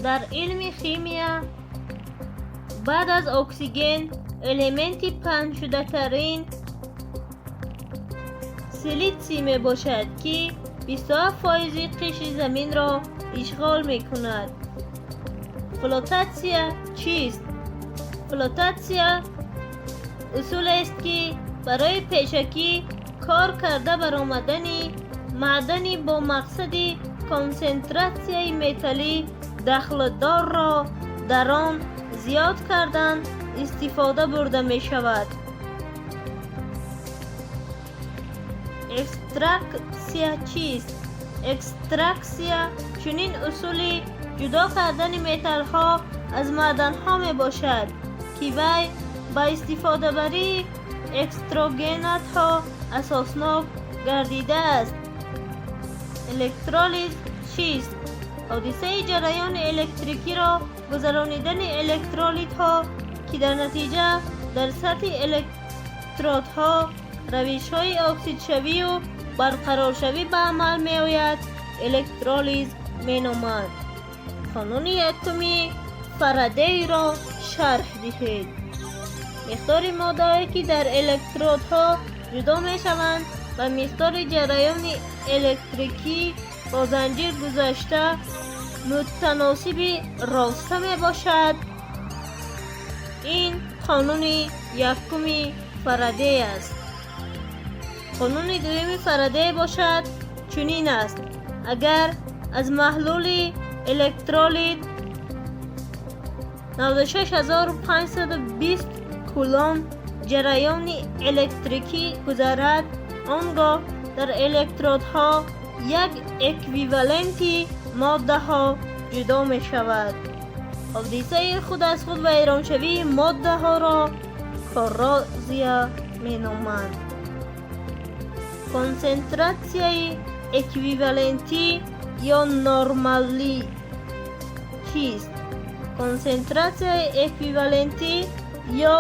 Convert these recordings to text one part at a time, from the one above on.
Дар илми химия баъд аз оксиген элементи паҳншудатарин силитсий мебошад, ки 27 фоизи қишри заминро ишғол мекунад. Флотатсия чист? Флотатсия усулест, ки барои пешакӣ кор карда баромадани маъдани бо мақсади консентратсияи металли дахлдорро дар он зиёд кардан истифода бурда мешавад. Экстраксия чист? Экстраксия чунин усули ҷудо кардани металлҳо аз маъданҳо мебошад, ки вай ба истифодабарии экстрагентҳо асоснок гардидааст. Электролиз чист? Ҳодисаи ҷараёни электрикиро гузаронидани электролитҳо, ки дар натиҷа дар сатҳи электродҳо равишҳои оксидшавию барқароршавӣ ба амал меояд, электролиз меноманд. Қонуни якуми Фарадейро шарҳ диҳед. Миқдори моддаҳое, ки дар электродҳо ҷудо мешаванд, ба миқдори ҷараёни электрикӣ бо занҷир гузашта мутаносиби роста мебошад. Ин қонуни якуми Фарадей аст. Қонуни дуюми Фарадей бошад, чунин аст: агар аз маҳлули электролит 96520 кулон ҷараёни электрикӣ гузарад, он гоҳ дар электродҳо як эквиваленти моддаҳо ҷудо мешавад. Ҳодисаи худ аз худ вайроншавии моддаҳоро коррозия меноманд. Консентратсияи эквивалентӣ ё нормалӣ чист? Консентратсияи эквивалентӣ ё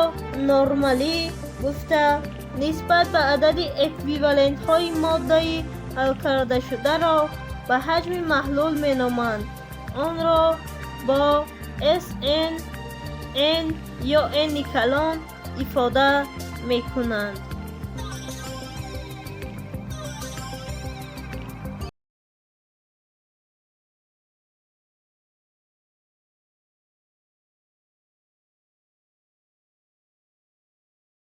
нормалӣ гуфта нисбат ба адади эквивалентҳои моддаи ҳалкардашударо ба ҳаҷми маҳлул меноманд. Онро бо Сн, N ё N калон ифода мекунанд.